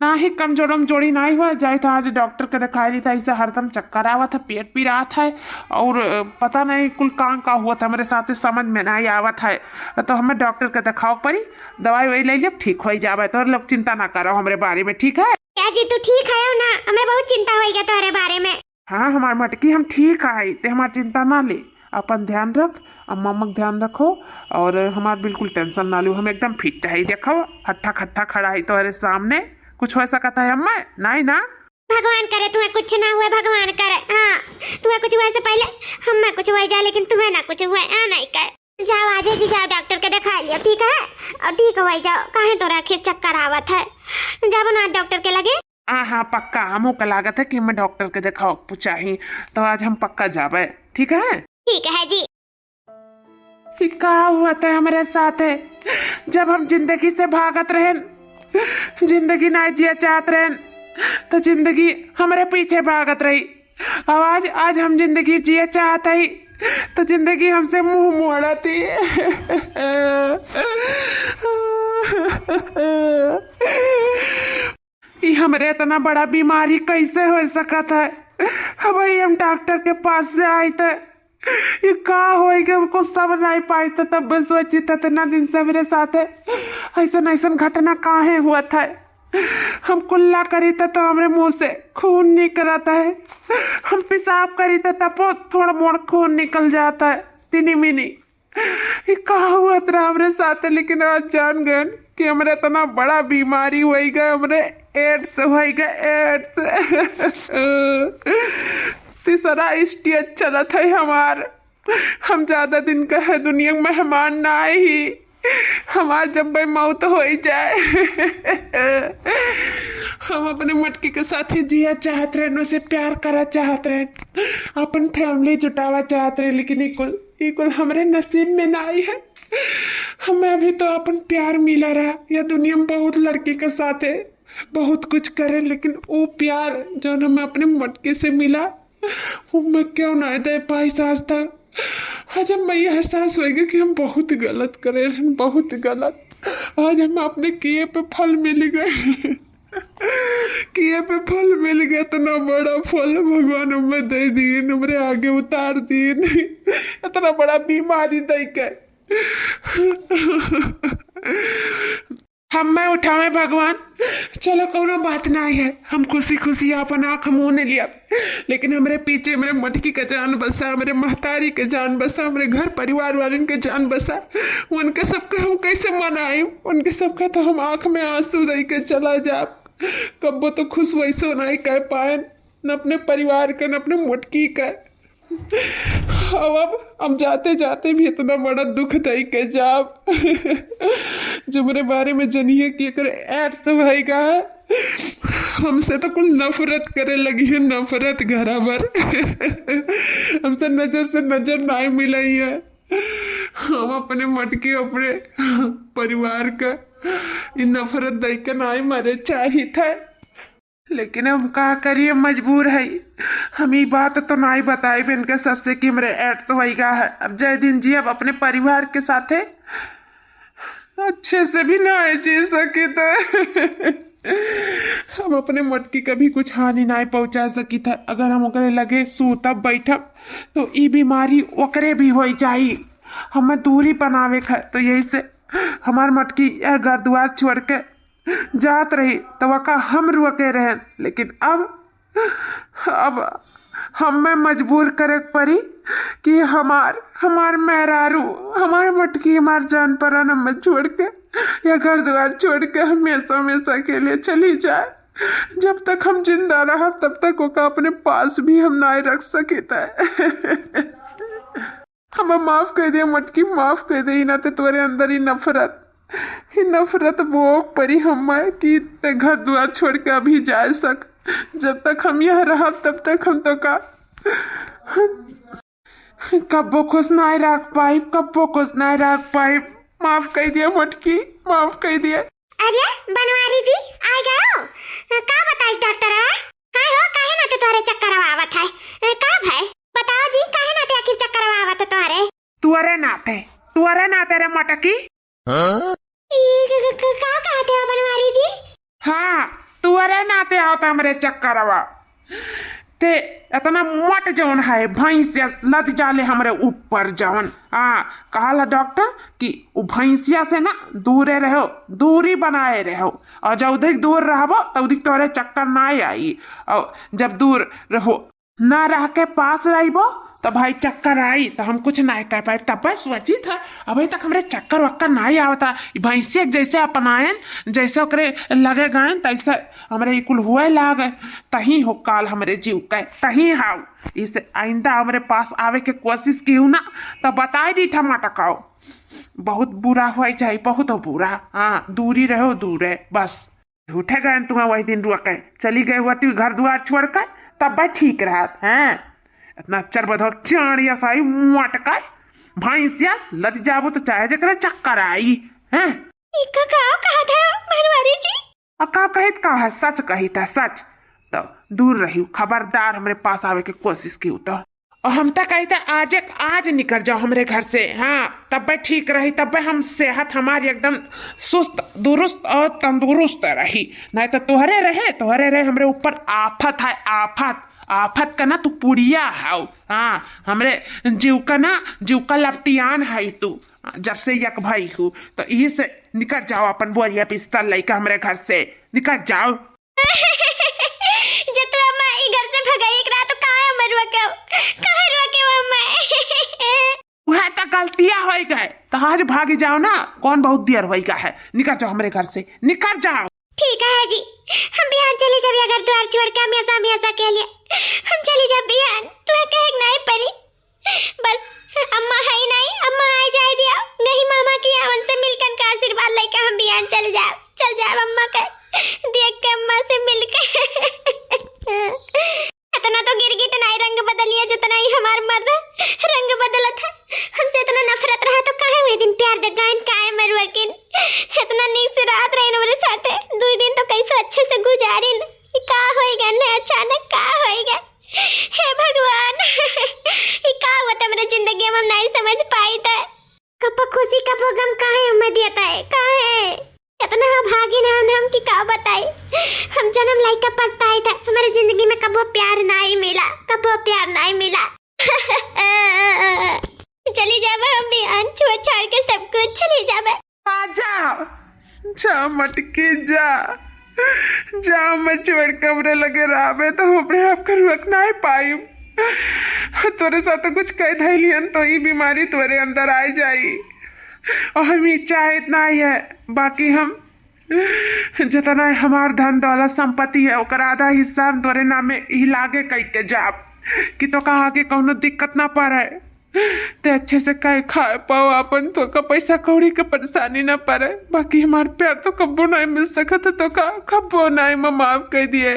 नाही कमजोर उमजोरी नाही हुआ, जाइत है आज डॉक्टर के दिखाई ली था, ऐसे हरदम चक्कर आवत है, पेट पिरात है और, अ, पता नहीं कुल कां का हुआ था, हमरे साथे समझ में नहीं आवत है। तो हमें डॉक्टर के दिखाओ परी, दवाई ववाई ले लियो, ठीक हो जावे। तो लोग चिंता ना करो हमरे बारे में, ठीक है? क्या जी, तू ठीक है ना? हमें बहुत चिंता होई गया तोहरे बारे में। हाँ, हमार मटकी, हम ठीक आई, ते हमार चिंता ना ले, अपन ध्यान रख, अम्मा, अम्मा के ध्यान रखो, और हमार बिल्कुल tension ना लो, हम एकदम fit है, देखो, हट्ठा खट्ठा खड़ा है तोहरे सामने, कुछ हो सकता है अम्मा? नहीं ना? भगवान करे तुम्हें कुछ ना हुए, भगवान करे। हाँ, तुम्हें कुछ हुए से पहले हमें कुछ हुए जाए, लेकिन तुम्हें ना कुछ हुए, हाँ, नहीं करे। जाओ अजय जी, जाओ डॉक्टर के दिखा लियो, ठीक है? और ठीक हो जाओ, काहे तोरा आखिर चक्कर आवत है, जाबो ना डॉक्टर के लगे। हाँ, हाँ, पक्का, हमहू का लागत है कि हमें डॉक्टर के देखाओ चाही, तो आज हम पक्का जाबे, ठीक है? ठीक है जी। कि का हुआ था हमरे साथे, जब हम जिंदगी से भागत रहन, जिंदगी ना जिया चाहत रहन, तो जिंदगी हमरे पीछे भागत रही। और आज, आज हम जिंदगी जिया चाहत हई, तो जिंदगी हमसे मुंह मोड़ा थी। ई हमरे इतना बड़ा बीमारी कैसे हो सकत है? अब हम डॉक्टर के पास से आई थे, ये का होई गए, हमको सब नहीं पाई थे। तब बस सोची थे, इतना दिन से हमरे साथ है, ऐसन ऐसन घटना काहे हुआ था? हम कुल्ला करी थे तो हमरे मुंह से खून निकलता है, हम पेशाब करी थे तब थोड़ा मोड़ खून निकल जाता है, तिनी मिनी। ये का हुआ था हमरे साथ है, लेकिन आज जान गए कि हमरे इतना बड़ा बीमारी होई गए, हमरे एड्स होई गए, एड्स। तीसरा स्टेज चलत है हमार। हम ज्यादा दिन का है दुनिया में मेहमान ना आई ही। हमार जब भाई मौत होई जाए। हम अपने मटकी के साथ ही जिया चाहत रहे, उसे प्यार करा चाहत रहे, अपन फैमिली जुटावा चाहत रहे, लेकिन ई कुल, ई कुल हमरे नसीब में ना आई है। हमें अभी तो अपन प्यार मिला रहा। यह दुनिया में बहुत लड़की के साथ है, बहुत कुछ करे, लेकिन वो प्यार जो हमें अपने मटकी से मिला, वो मैं क्यों ना दे पाई आज तक। आज हमें यह एहसास होएगा कि हम बहुत गलत करे हैं, बहुत गलत। आज हम अपने किए पे फल मिल गए। किए पे फल मिल गया, इतना बड़ा फल भगवान हमें दे दिए, हमरे आगे उतार दिए। इतना बड़ा बीमारी दे के। हमें उठावे भगवान। चलो, कौनो बात ना है, हम खुशी खुशी अपन आँख मूंद लिया, लेकिन हमरे पीछे हमरे मटकी का जान बसा, हमरे महतारी के जान बसा, हमरे घर परिवार वालन के जान बसा। उनके सबके हम कैसे मनाई? उनके सबके तो हम आँख में आंसू दे के चला जाब। कब्बो तो खुश वैसो नहीं कह पाए, न अपने परिवार के, न अपने मटकी के। अब, अब, अब जाते जाते भी इतना बड़ा दुख दे के जाब। जो हमरे बारे में जनिए कि एकर एड्स भई गा है, हमसे तो कुल नफरत करे लगी है, नफरत घरा भर। हमसे नजर से नजर नाई मिलाई है। हम अपने मटकी, अपने परिवार का ई नफरत दे के नाई मरे चाहित है। लेकिन हम का करिए, मजबूर है। हम ई बात तो नाई बताइब इनके सबसे कि हमरे एड्स होई गा है। अब जय दिन जी, अब अपने परिवार के साथे अच्छे से भी नाई जी सकी तो हम अपने मटकी का भी कुछ हानि नाई पहुँचा सकी था। अगर हम ओकरे लगे सूतब बैठब तो ई बीमारी ओकरे भी होई जाई। हमें दूरी बनावे ख-, तो यही से हमार मटकी यह घर दुआर छोड़ के जात रही, तो वका हम रोके रहेन, लेकिन अब, अब हमें मजबूर करे के पड़ी कि हमार, हमार मेहरारू, हमार मटकी, हमार जान परान हमें छोड़ के, या घर द्वार छोड़ के हमेशा, हमेशा के लिए चली जाए। जब तक हम जिंदा रहब, तब तक ओका अपने पास भी हम नाय रख सकित है। हमें माफ कर दे मटकी, माफ कर दे। ई नाते तोरे अंदर ही नफरत, ही नफरत बोक परी हमें कि ते घर द्वार छोड़ के अभी जाए सक। जब तक हम यह रहब, तब तक हम तो का कब्बो खुश नाय रख पाइब, कब्बो खुश नाय रख पाइब। माफ कर दिया मटकी, माफ कर दिया। अरे बनवारी जी, आ गयो? का बताई डॉक्टर? काय हो, काहे नाते तोहरे चक्कर आवत है? ए, का भय? बताओ जी, काहे नाते आखिर चक्कर आवत है तोहरे? तुअरे नाते, तुअरे नाते रे मटकी। हाँ? ई क-, क-, क-, का कहते हो बनवारी जी? हाँ, तुअरे नाते आवत हमरे चक्करवा। ते इतना मोट जौन है, भैंस जस लद जाले हमरे ऊपर जौन। हाँ, कहला डॉक्टर कि उ भैंसिया से ना दूरे रहो, दूरी बनाए रहो। और जौदिक दूर रहबो, तौदिक तोहरे चक्कर ना आई। और जब दूर रहो, ना रह के पास रहिबो, तो भाई चक्कर आई, तो हम कुछ ना कह पाए। तब सोची था, अभी तक हमरे चक्कर वक्कर ना आवता। ई भैंसिया के जैसे अपनायन, जैसे ओकरे लगे गयन, तैसे हमरे ई कुल हुए लाग। तही हो काल हमरे जीव के, तही हाउ। इसे आइंदा हमरे पास आवे के कोशिश किहु ना, तो बताए दी था मटकाओ। बहुत बुरा हो जाई, बहुत बुरा। हाँ, दूरी रहो, दूर है, बस। झूठे गए तुम्हें वही दिन रुआ के, चली गए हुआ तू घर द्वार छोड़ के, तब भाई ठीक रहत हैं। इतना अच्चर बधो चाड़िया साई मोट का भैंसिया लद जाबो तो चाहे जकरे चक्कर आई हैं। ई का, का कहत है बनवारी जी? आ का कहित का है, सच कहित है, सच। तो दूर रहियो, खबरदार हमरे पास आवे के कोशिश कियो तो। और हम तो कहते आज एक आज निकल जाओ हमरे घर से, हाँ, तब्बे ठीक रही, तब्बे हम सेहत हमारी एकदम सुस्त दुरुस्त और तंदुरुस्त रही। नहीं तो तोहरे रहे, तोहरे रहे हमरे ऊपर आफत है, आफत। आफत का ना तू पुड़िया हाउ, हाँ, हमरे जीव का ना, जीव का लपटियान है तू। जब से यक भई हूँ, तो यही से निकल जाओ अपन बोरिया बिस्तर लइके हमरे घर से, निकल जाओ। जब तू अम्मा ई घर से भगाई एक रात, तो काहे अम्मा रोके हो? काहे रोके हो अम्मा? वह तो गलतिया होई गए, तो आज भागी जाओ ना, कौन बहुत देर होई गा है, निकल जाओ हमरे घर से, निकल जाओ। ठीक है जी, हम बिहान चली जाबे, अगर द्वार छोड़ के हमेशा, हमेशा के लिए हम चली जाबे बिहान, तू कहे के नहीं परी। बस अम्मा है ही नहीं, अम्मा आए जाए दिया, नहीं मामा के यहाँ उनसे मिलकन का आशीर्वाद लेके हम बिहान चल जाए, चल जाए अम्मा के देख के, अम्मा से मिलके। इतना तो गिरगिट नाई रंग बदलिया, जितना ही हमार मर्द रंग बदलत है। हमसे इतना नफरत रहा तो काहे वही दिन प्यार दे गायन काहे मरुआ किन? इतना नीक से रहत रहे हमरे साथे, दुई दिन तो कैसे अच्छे से गुजारिन। ई का होई गन है अचानक, का होई गन? हे भगवान, ई का होत हमरे जिंदगी में हम नहीं समझ पाई त। कब खुशी कब गम काहे हमें देता है, काहे? इतना भागी ना हम, हम की का बताई, हम जन्म लाइका पछताई था, हमारे जिंदगी में कबो प्यार नाई मिला, कबो प्यार नाई मिला। चली जाबे हम बिहान, छोड़ छाड़ के सब कुछ चली जाबे। आ जा, जा मटकी जा, जा, मैं छोड़ के हमरे लगे रहबे तो हम अपने आप का रोक नाई पाई। तोरे साथ कुछ कह धैलियन तो ई बीमारी तोरे अंदर आ जाई। और हम ई चाहत नाई है, बाकी हम जितना हमार धन दौलत संपत्ति है, ओकर आधा हिस्सा हम तोरे नामे ही लागे कइके जाब कि तो कहा के कौनो दिक्कत ना पड़े, ते अच्छे से कह खाए पाओ अपन, तो का पैसा कौड़ी के परेशानी ना पड़े। बाकी हमार प्यार तो कब्बो नहीं मिल सकत है, तो का कब्बो नहीं, मैं माफ कर दिए।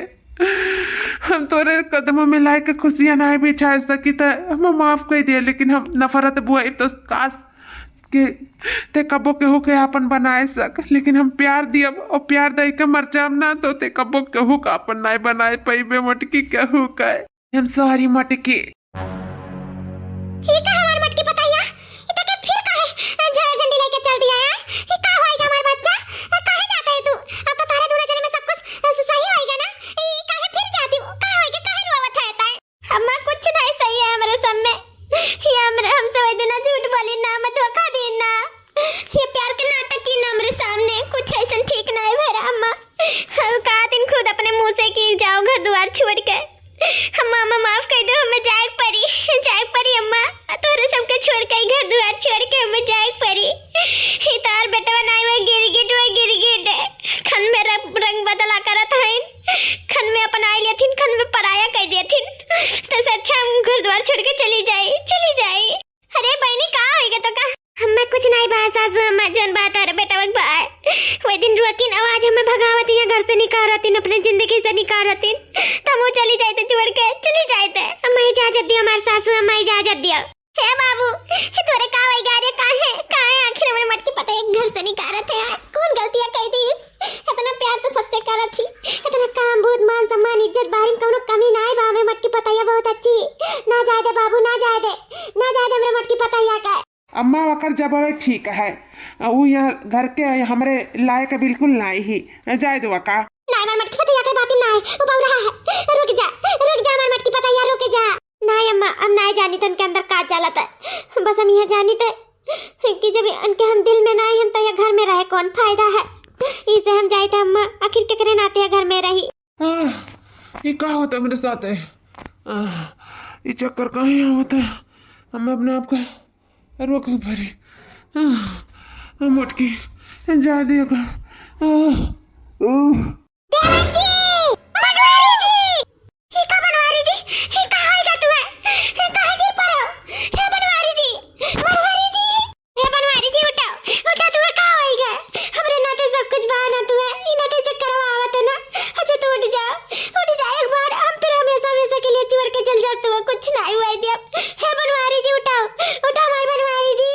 हम तोरे कदमों में लाए के खुशियाँ नहीं बिछा सकी, तो हम माफ कर दिए, लेकिन हम नफरत बुआई तो काश के ते कबो केहू के आपन बनाए सक, लेकिन हम प्यार दियब और प्यार दे के मर जाब ना, तो ते कबो केहू का आपन नाय बनाए पइबे मटकी, केहू का। हम सॉरी मटकी। ई का हमार मटकी पतैया? ई तो के फिर काहे झंडा झंडी लेके चल दिया है? ई का होएगा हमार बच्चा? ए, काहे जाते है तू? अब तो तारे दोनों जने में सब कुछ, अ, सही होएगा ना? ई काहे फिर जाती हो? का होएगा? काहे रोवत है ताए? अम्मा, कुछ नहीं सही है हमरे सब में। ये हमरे, हमसे वही दिन झूठ बोली ना, मैं धोखा दी ना। ये प्यार के नाटक की ना हमरे सामने, कुछ ऐसा ठीक नहीं भरा अम्मा। हम कहा दिन खुद अपने मुंह से कि जाओ घर द्वार छोड़ के। अम्मा, अम्मा, माफ कर दो, हमें जाए परी, जाए परी अम्मा। तोरे सबके छोड़ के, घर द्वार छोड़ के हमें जाए परी। इतार बेटवा नाई, वह गिरगिट, वह गिरगिट। खन में रंग, रंग बदला करत हइन। खन में अपनाई लेथिन, खन में पराया कर देथिन। तो से अच्छा हम घर द्वार छोड़ के चली जाई, चली जाई। अरे बहनी, का होइगा तो का? हमें कुछ नहीं बा सासू अम्मा, जौन बात है बेटा वक बा। वही दिन रोकिन, आवाज हमें भगावतिन, घर से निकारतिन, अपने जिंदगी से निकारतिन। तब वो चली जाए तो छोड़ के, चली जाए तो। अम्मा इजाजत दिया हमारे सासू अम्मा, इजाजत दिया। हे बाबू, हे तोरे का होइगा रे? काहे, काहे आखिर हमरे मटकी पतैया घर से निकारत है? कौन गलतियाँ कई दीस? इतना प्यार तो सबसे करत ही, इतना काम, बहुत मान, सम्मान, इज्जत, बाहरी में कौनो कमी ना है बा। हमरे मटकी पतैया बहुत अच्छी। ना जाए दे बाबू, ना जाए दे, ना जाए दे हमरे मटकी पतैया का। अम्मा, वकर जब अबे ठीक है, उ यहाँ घर के हमरे लायक बिल्कुल नाई ही, जाए दो वका। नाई, हमार मटकी पतैया के बात ही नाई, वो बौरा है। रुक जा, रुक जा, हमार मटकी पतैया, रुक जा। नाई अम्मा, हम नाई जानी तो उनके अंदर का चलत है। बस हम यह जानी थे कि जब उनके हम दिल में नाई हन, तो यह घर में रहे कौन फायदा है। इसे हम जाइत है अम्मा, आखिर केकरे नाते यह घर में रही। आह, ये का होता मेरे साथ है? आह, ये चक्कर काहे आवत है? हम अपने आप का रोक परी। आह, मटकी, जा दिया का। आह, आह। देवर जी! बनवारी जी! हे का बनवारी जी? हे का होइगा तुहे? हे काहे गिर पड़ो? हे बनवारी जी! बनवारी जी! हे बनवारी जी, उठो, उठो, तुहे का होइगा? हमरे नाते सब कुछ बा ना तुहे, ई नाते चक्कर आवत है ना। अच्छा, तू उठ जाओ, उठ जाओ एक बार, हम फिर हमेशा, हमेशा के लिए छोड़ के चल जाओ, तुहे कुछ नहीं हुआ दिया। हे बनवारी जी, उठाओ, उठाओ हमारे बनवारी जी।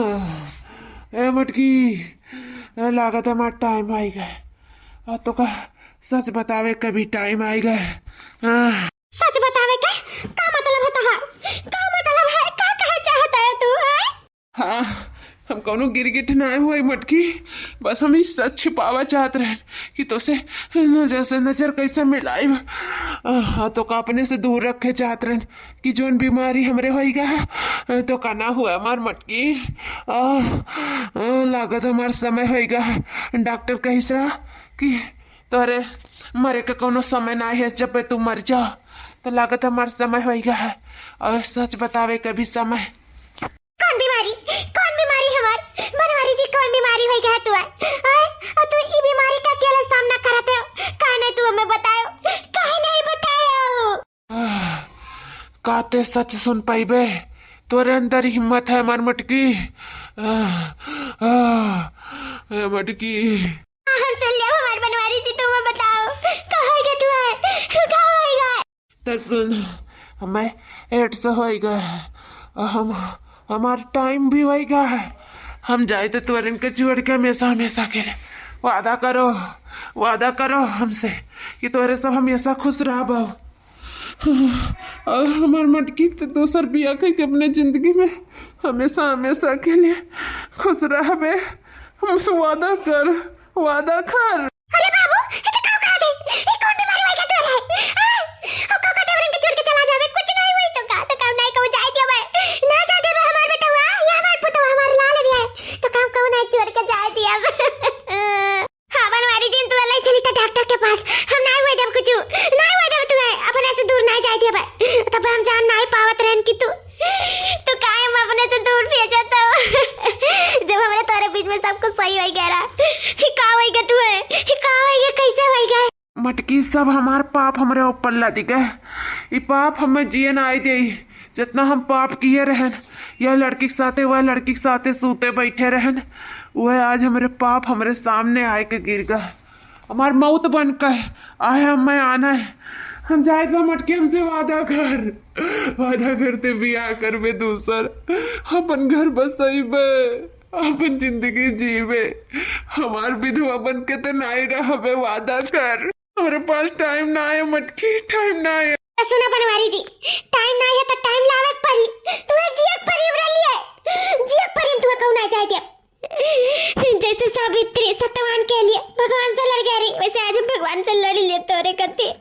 आह, ए मटकी, ए लागत है हमार टाइम आइगा। आ तो का सच बतावे का भी टाइम आइगा। आह। सच बतावे का का मतलब है तहार? हाँ, हम कौनो गिरगिट नाय हुए मटकी, बस हम ई सच छिपावा चाहत रहन कि तोसे नजर से नजर कैसे मिलाइब। आ, तोका अपने से दूर रखे चाहत रहन कि जौन बीमारी हमरे होइगा है, तोका ना हुआ हमार मटकी। आ, आ, लागत हमार समय होइगा है। डॉक्टर कहिस रहा कि तोरे मरे के कौनो समय ना है, जब तू मर जा तो लागत हमार समय होइगा है। और सच बतावे के भी समय। कौन बीमारी? कौन बीमारी हमार? बनवारी जी, कौन बीमारी होइगा है तू? आय? और तू ई बीमारी का अकेले सामना करत हो? काहे नहीं तू हमें बतायो? काहे नहीं बतायो? आह, का ते सच सुन पाइबे? तोरे अंदर हिम्मत है हमार मटकी? आह, आह, ए मटकी। हम चल जाओ हमार बनवारी जी, तुम बताओ, का होइगा तू है? का होइगा? तो सुन, हमें एड्स होइगा है, हम, हमार टाइम भी होइगा है। हम जाए तो तोरन के छोड़ के हमेशा, हमेशा के लिए वादा करो, वादा करो हमसे कि तोरे सब हमेशा खुश रहबो। और हमार मटकी तो दोसर बिया कइके अपने जिंदगी में हमेशा, हमेशा के लिए खुश रहबे। हमसे वादा कर, वादा कर। अरे बाबू, ये तो का कहा दे? ये कौन बीमारी होई के तोरे? हाँ? और का कहते हैं, उनके छोड़ के चला जावे, कुछ नहीं हुई तो का, तो काम नहीं कहूँ, जाए दिया भाई। ना जाए देवे हमार बेटवा, ये हमार पुतवा, हमार लाल भी है, तो काम कहूँ नहीं, छोड़ के जाए दिया। हाँ, बनवारी जी, तू ले चली तो डॉक्टर के पास। हम ना हुए देब कुछ, ना हुए देब तुम्हें, अपने से दूर नहीं जाए दिया भाई। तब हम जान नहीं पावत रहन कि तू, तू काहे हम अपने से दूर भेजत हो? जब हमरे तोरे बीच में सब कुछ सही होई गया रहा, का होई गया तू है? का होई गया? कैसे होई गया? मटकी, सब हमार पाप हमरे ऊपर लादी गए। ई पाप हमें जिए ना आई दे। जितना हम पाप किए रहन, यह लड़की के साथे, वह लड़की के साथे सूते बैठे रहन, वह आज हमरे पाप हमरे सामने आए के गिर गए। हमार मौत बन के आए हमें आना है। हम जाए बा मटकी, हमसे वादा कर, वादा करते बियाह करबे दूसर, अपन घर बसइबे, अपन जिंदगी जीबे, हमार विधवा बन के ते नाई रहबे, वादा कर। हमरे पास टाइम ना है मटकी, टाइम ना है। सुना बनवारी जी, टाइम ना है तो टाइम लावे के पड़ी। तुम्हें जिए के पड़ी हमरा लिए, जिए के पड़ी, हम तुम्हें कहूँ ना जाए दे। जैसे सावित्री सत्यवान के लिए भगवान से लड़ गई रही, वैसे आज हम भगवान से लड़ लिए तोरे खातिर।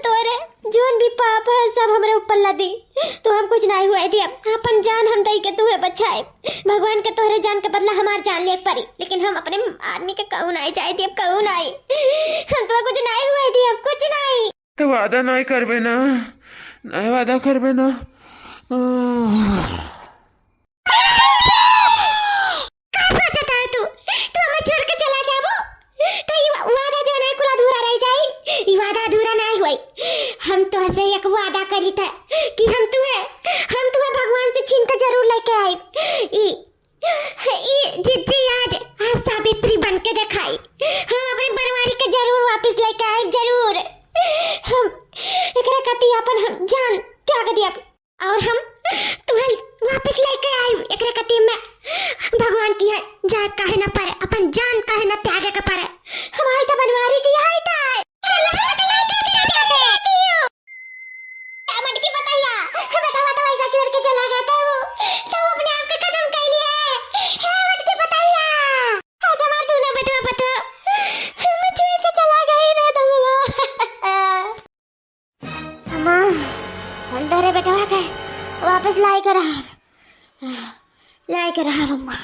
तोरे जौन भी पाप है सब हमरे ऊपर लादी, तो हम कुछ नहीं हुए दियब। अपन जान हम दई के तुम्हें बचाए। भगवान के तोहरे जान के बदला हमार जान लिए परी, लेकिन हम अपने आदमी के कहूँ नहीं जाए दियब, कहूँ नहीं। हम तुम्हें कुछ नहीं हुए दियब, कुछ नहीं। तो वादा नहीं करबे ना, नहीं वादा करबे ना। आह। का सोचत है तू? तू हमें छोड़ के चला जाबो? तो ई वा-, वादा जो है कुल अधूरा रह जाई। ई वादा अधूरा नहीं होई। हम तोहसे एक वादा करी था कि हम तुहे, हम तुहे भगवान से छीन के जरूर लेके आई। ई, ई जिद्दी आज, आज सावित्री बन के दिखाई। हम अपने बनवारी के जरूर वापस लेके आई, जरूर। हम एकरा खातिर अपन हम जान त्याग दिया। और हम तुहल वापस लेके आई एकरे कती में भगवान की है जाए काहे ना पड़े, अपन जान काहे ना त्यागे के पड़े। हम आई था बनवारी जी, आई था। मटकी पतैया, बेटा, बेटा वैसा छोड़ के चला गया था वो, तो वो अपने आप को खत्म कर लिया है। हे मटकी पतैया, आज हमार दोनों बेटवा पतो हम छोड़ के चला गए ना तो। अम्मा, हम तोहरे बेटवा के वापस लाई के रहा, लाई के रहा अम्मा।